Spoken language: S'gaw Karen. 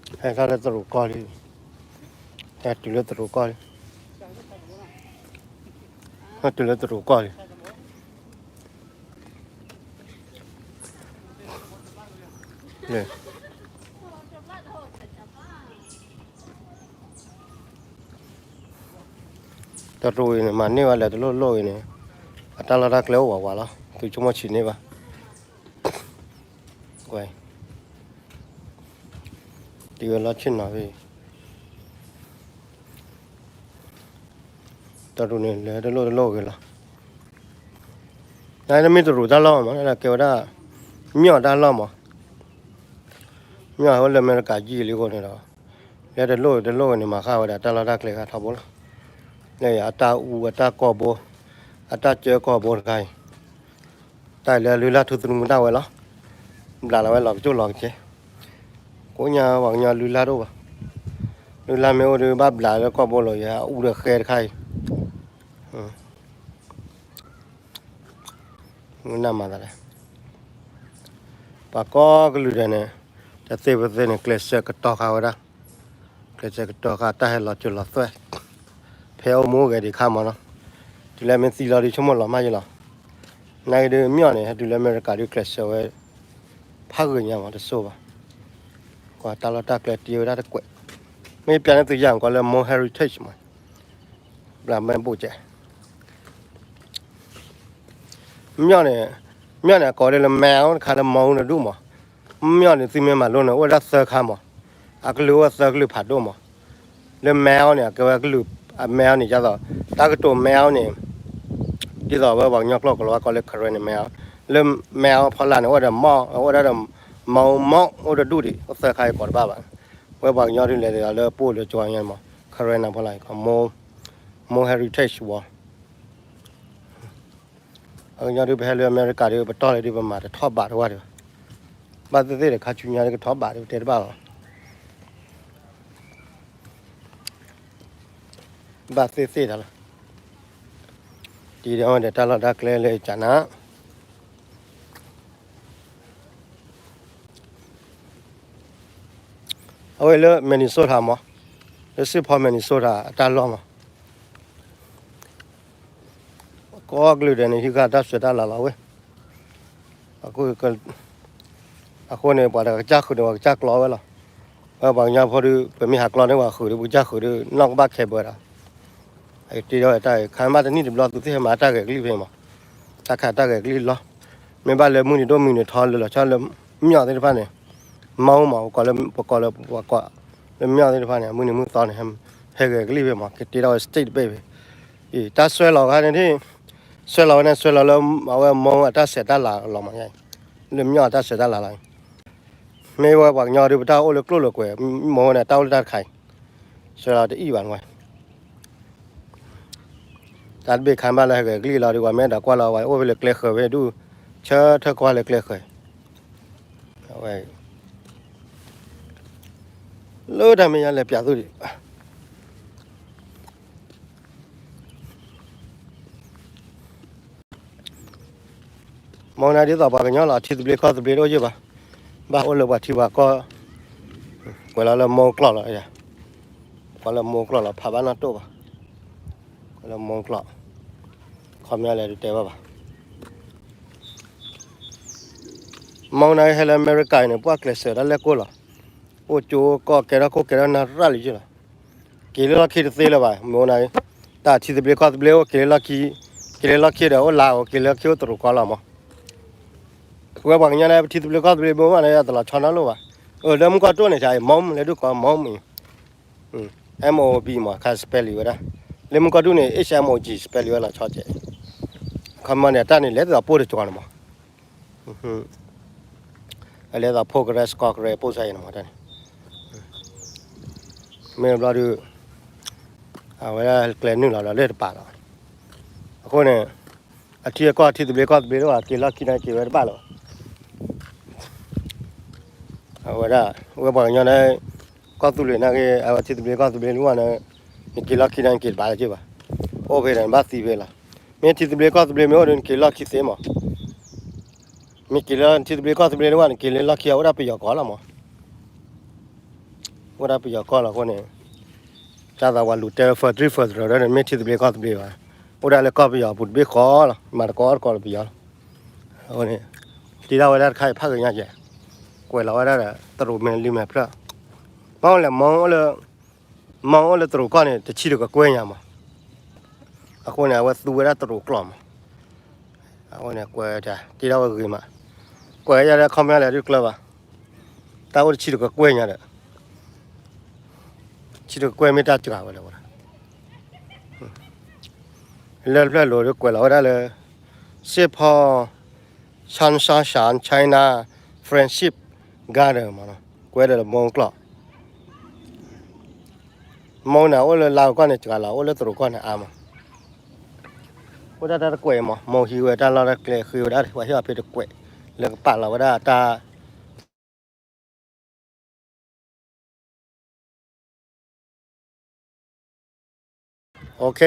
ဟဲထီၣ်လၢတရူးကီၢ်လံ, ဟဲတုၤလၢတရူးကီၢ်လံ, ဟဲတုၤလၢတရူးကီၢ်လံ. တရူးအံၤန့ၣ် မၤန့ၢ်ဝဲလဲၤတလိၣ်လိၣ်အံၤန့ၣ်, အတၢ်လီၢ်တၢ်ကျဲအိၣ်ဝးဝးလီၤ, သုဆိကမိၣ်ဆံးန့ၢ်ဘၣ်. တံၤဝဲလီၢ်ဆ့ၣ်နီၤဖဲ တရူးန့ၣ် လဲၤတလိၣ်တလိၣ်ဂ့ၤလီၤ. နမ့ၢ်တရူးတၢ်လီၢ်မး ကဲဝဲဒၣ် မၠီၣ်တၢ်လီၢ်မး, မၠီၣ်ဟဲအိၣ်လၢအမဲရကၤယံာ်လံအဃိန့ၣ်ဒီး လဲၤတလိၣ်တလိၣ်ဂ့ၤန့ၣ် မၤဃၣ်ဝဲဒၣ်တၢ်လီၢ်တၢ်ကျဲဂၤထီဘိလီၤ. လၢအတၢ်အူအတၢ်ကီၢ်ဘိ, အတၢ်ကၢကီၢ်ဘိတခါအံၤ တၢ်အံၤလၢလုၢ်လၢ်ထူသနူဒၣ်ဝဲလီၤ. ဘျးလီၤဝဲလီၤကစၢ်လီၤကစဲ, ကိးညါပှၤကညီလုၢ်လၢ်တအိၣ်ဘၣ်. လုၢ်လၢ်မ့ၢ်အိၣ်ဒီးဘၣ်ဘျးလၢကီၢ်ဘိလီၤ, ယအူဒီးဃဲတခါအံၤ, နၢ်မၤသးလဲၣ်. ပှၤကိးကလုာ်ဒဲးန့ၣ် တသ့ပသ့န့ၣ် ကျဲးစၢးကတီၤဃာ်ဝဲဒၣ်, ကျဲးစၢးကတီၤဃာ်တၢ်ဟဲလီၤစၢၤလီၤသွဲၣ်, ဖဲအိၣ်မူအိၣ်ဂဲၤဒံးခါမးနီၤ, တုၤလၢမ့ၢ်သံလီၤဒုးဆိကမိၣ်လီၤမၢ်ယလီၤ. နာ်က့ဒုးမၠီၣ်န့ၣ် ဟဲတုၤလၢအမဲရကၤဒုးကျဲးစၢးဝဲ ဖးဂ့ၤညါမးတစိၢ်ဘၣ်. ကွၢ်တၢ်လီၢ်တၢ်ကျဲတ့ဝဲဒၣ်တကွဲး, မ့ၢ်ပျးန့ၢ်သုယၤကွၢ်လၢ Hmong Heritage မး, ဘျးမဲဘိၣ်ကဲး မၠီၣ်န့ၣ်, မၠီၣ်န့ၣ် အကိးဒၣ်လၢ Mao တခါလၢ Hmong တဒူၣ်မး, မၠီၣ်န့ၣ် သုမ့ၢ်မၤလိန့ၣ် အိၣ်ဝဲဒၣ်သၢခါမး, အကလုာ်အိၣ်သၢကလုာ်ဖးဒိၣ်မး, လၢ Mao န့ၣ် အကဲဝဲကလုာ်, အ Mao န့ၣ် ဒ်သိး တၢ်ကတိၤ Mao န့ၣ် ဒ်သိးဝဲပှၤကညီကျိာ်ကလီၤဝါကိးလၢ Karen န့ၣ် Mao, လၢ Mao ဖီလာ်န့ၣ် အိၣ်ဒီး Hmong, အိၣ်ဒၣ်ဒီး Hmong, Hmong အိၣ်တဒူၣ်ဒံး, အိၣ်သၢခါအံၤကိးတဘၣ်ဘၣ်. ဝဲပှၤကညီဒုးလဲၤဒီးလၢပအိၣ်လၢကၠီညါမး, Karen န့ၣ်ဖီလာ်အံၤ Hmong, Hmong Heritage Wall ပှၤကညီဒုး ပဟဲလၢအမဲရကၤဒုး ပတီၢ်လၢဒုး ပမၤတထီၣ်ဘးတဝၢ်ဒံးဘၣ်. ဘၣ်သ့ၣ်သ့ၣ်ဒီး ခါဆူညါဒုးကထီၣ်ဘးဒုး ပတဲတဘၣ်ဘၣ်. ဘၣ်သ့ၣ်သ့ၣ်တၢ်လီၤ. တံၤဒီးဝဲဒီးတၢ်လီၢ်တၢ်ကျဲလၢကနၤ အဝဲလၢ Minnesota မး, လၢ Saint Paul Minnesota အတၢ်လီၢ်မး, ကိးကလုာ်ဒဲးန့ၣ် ဟံးဃာ်တၢ်ဆှၢတၢ်လၤလီၤဝဲ. အဃိန့ၣ် ပှၤတဂၤကစၢ်ဃုာ်န့ၣ် ပှၤကစၢ်ကျီဝဲလီၤ. ပပှၤကညီဖိဒုး ပမ့ၢ်ဟးကျီန့ၢ်ပှၤဃုာ်ဒီး ပကစၢ်ဃုာ်ဒီး နီၢ်ကဘၣ်ခဲဘၢဒီး အတ့ထီၣ်ဝဲတၢ်အံၤ ခါမ့ၢ်တနံၣ်တဘျီ သုသ့ၣ်ဟဲမၤတၢ်ဂဲၤကလံၣ်ဖဲမး, တၢ်ခးတၢ်ဂဲၤကလံၣ်လီၤ. မ့ၢ်ဘၣ်လၢမုၢ်နံၤဒိၣ်မုၢ်နံၤထီလၢလီၤဆီလၢ မၠီၣ်သ့ၣ်တဖၣ်န့ၣ်, မီမး ပကိးလၢ ပကိးလၢ ပကိးလၢမၠီၣ်သ့ၣ်တဖၣ်န့ၣ် မုၢ်နံၤမုၢ်သီန့ၣ် ဟဲဂဲၤကလံၣ်ဖဲမး ကတ့ထီၣ်ဝဲ state တဘ့ၣ်ဖဲ, အံၤ တၢ်ဆွဲလီၤခါန့ၣ် ဆွဲလီၤဝဲန့ၣ် ဆွဲလီၤလၢ အဝဲမီအတၢ်ဆဲးတၢ်လၤလီၤမး, လၢမၠီၣ်အတၢ်ဆဲးတၢ်လၤလီၤ. မ့ၢ်ဝဲပှၤကညီဒုး ပတၢ်အိၣ်လၢကျိၣ်လၢကွဲၤ မီဝဲန့ၣ် တၢ်အိၣ်လၢတၢ်တခါအံၤ ဆွဲလီၤတအံၣ်ဘၣ်နဝဲ တၢ်တဘ့ၣ်ခါဘၣ်လၢဟဲဂဲၤကလံၣ်လီၤဒုး ပှၤမ့ၢ်အဲၣ်ဒိးကွၢ်လီၤ ပှၤအိၣ်ဖဲလၢကျဲဃၢၤဖဲဒူၣ် ဆၢထၢၣ်ကွၢ်လၢကျဲဃၢၤ, အဝဲ လၢတၢ်မဲာ်ညါလဲၤပၠးသုဒံး မီနၤဒ်သိးပှၤကညီလီၤ ထံသဘျ့ကီၢ်သဘျ့တအိၣ်ယဲၢ်ဘၣ်, ဘၣ်အိၣ်လၢပှၤထံပှၤကီၢ်, ကွဲးလီၤလၢမိၢ်ကျိာ်လီၤ, ကွဲးလၢမိၢ်ကျိာ်လီၤ ဖးဘၣ်နီၢ်တိၢ်ဘၣ်, ကွဲးလၢမိၢ်ကျိာ်, ခီပညီလဲၤဒုးတဲဘၣ်ဘၣ်. မီနၤဟဲလၢအမဲရကၤအံၤန့ၣ် ပှၤကျဲးစၢးတၢ်လဲၣ်ကိၢ်လီၤ, အိၣ်ကၠိကီၢ်ကဲထီၣ်ခိၣ်ကဲထီၣ်နၢ်ရၣ်လံယဲၢ်လီၤ. က့ၤလၢလီၢ်ခံတသ့လၢၤဘၣ်, မီနၤ, တၢ်ထံသဘျ့ကီၢ်သဘျ့အိၣ်က့ၤလၢလီၢ်ခံ, က့ၤလၢလီၢ်ခံဒီးအိၣ်လါဧိၤ က့ၤလၢလီၢ်ခံအိၣ်တရူးကီၢ်လီၤမး. ပဝဲပှၤကညီန့ၣ် ပထံသဘျ့ကီၢ်သဘျ့ဘိမးန့ၣ် တလီၤဆီနီတလိၣ်ဘၣ်. အၢ လၢမုၢ်ကီၢ်တိၢ်န့ၣ် ယမီမုၢ်လဲၤဒုးကိးမီမုၢ်အံၤ, M O B မး ခါ spelling ဝဲဒၣ်, လၢမုၢ်ကီၢ်ဒုးန့ၣ် H M O G spelling ဝဲလီၤဆီကဲး, ခီမီန့ၣ် တၢ်န့ၣ် လဲၤသိးပိၢ်တကီၤန့ၣ်မး. အလဲၤသိး Progress ကီၢ်ကရၢ ပိၢ်စါအံၤန့ၣ်မးတၢ်န့ၣ်, မ့ၢ်ဘျီဒုး အဝဲဒၣ်ကျဲနုာ်လီၤဒီးလၢတပာ်လီၤ. အဃိန့ၣ် အထံအကီၢ်ထံသဘျ့ကီၢ်သဘျ့တအိၣ်ဘၣ် က့ၤလီၢ်ခံန့ၣ်က့ၤဝဲတဘၣ်လီၤ. အဝဲဒၣ် ဝဲပှၤကညီန့ၣ် ကီၢ်သူလ့ၤနာ်က့ အဝဲထံသဘျ့ကီၢ်သဘျ့လၢဝဲန့ၣ် နက့ၤလီၢ်ခံန့ၣ်က့ၤတဘၣ်လၢၤဘၣ်. အိၣ်ဖဲဒီးနဘၣ်သံဖဲလီၤ. မ့ၢ်ထံသဘျ့ကီၢ်သဘျ့မ့ၢ်အိၣ်ဒီးနက့ၤလီၢ်ခံသ့မး. မ့ၢ်က့ၤလၢထံသဘျ့ကီၢ်သဘျ့လၢဝဲန့ၣ် က့ၤလၢလီၢ်ခံအအိၣ်ဒၣ်ပယီၤကီၢ်လီၤမး. အိၣ်ဒၣ်ပယီၤကီၢ်လီၤအဃိန့ၣ်, တၢ်သးဝးလူၤတဲ federal federal ဒီး မ့ၢ်ထံသဘျ့ကီၢ်သဘျ့ဘၣ်, အိၣ်ဒၣ်လၢကီၢ်ပယီၤအပူၤတဘ့ၣ်ဃီလီၤ, မၤသကိးအီၣ်သကိးလၢပယီၤလီၤ. အဃိန့ၣ်, တ့ထီၣ်ဝဲဒၣ်တခါအံၤဖးဂ့ၤညါကဲ, ကွဲးလီၤဝဲဒၣ်ဒီး တရူးမ့ၢ်လံမဲာ်ဖျၢၣ်, ဘၣ်အိၣ်လဲၣ် မ့ၢ်အိၣ်လၢတရူးကီၢ်န့ၣ် တဆံတကကွဲၢ်ညါမး. အဃိန့ၣ် အဝဲသူဝဲဒၣ်တရူးကျိာ်မး. အဃိန့ၣ် ကွဲးတၢ်တ့ထီၣ်ဝဲဂ့ၤမး, ကွဲးယၤဒီး comment လဲၣ်ဒုးကျၢၤဘၣ်, တၢ်အိၣ်တဆံတကကွဲၢ်ညါဒီး ဆံတကကွဲၢ်မ့ၢ်တၢ်စှၤဝဲလဲၣ်ဝဲဒၣ်, လၢတဖျၢၣ်လိၤဒီးကွဲးလီၤဝဲဒၣ်လၢ Saint Paul Sunshine China Friendship Garden မး, ကွဲးဒီးလၢမိၢ်ကျိာ်, မိၢ်န့ၣ်အိၣ်လၢလါကီၢ်န့ၣ်စှၤလီၤ, အိၣ်လၢတရူးကီၢ်န့ၣ်အါမး. အိၣ်ဒၣ်တၢ်တကွဲးမး, မိၢ်ဟံးဝဲတၢ်လီၢ်တၢ်ကျဲ ဃ့ဝဲဒၣ် ပှၤဟ့ၣ်အီၤဖဲတကွဲး, လၢကပာ်လီၤဝဲဒၣ်တၢ် OK,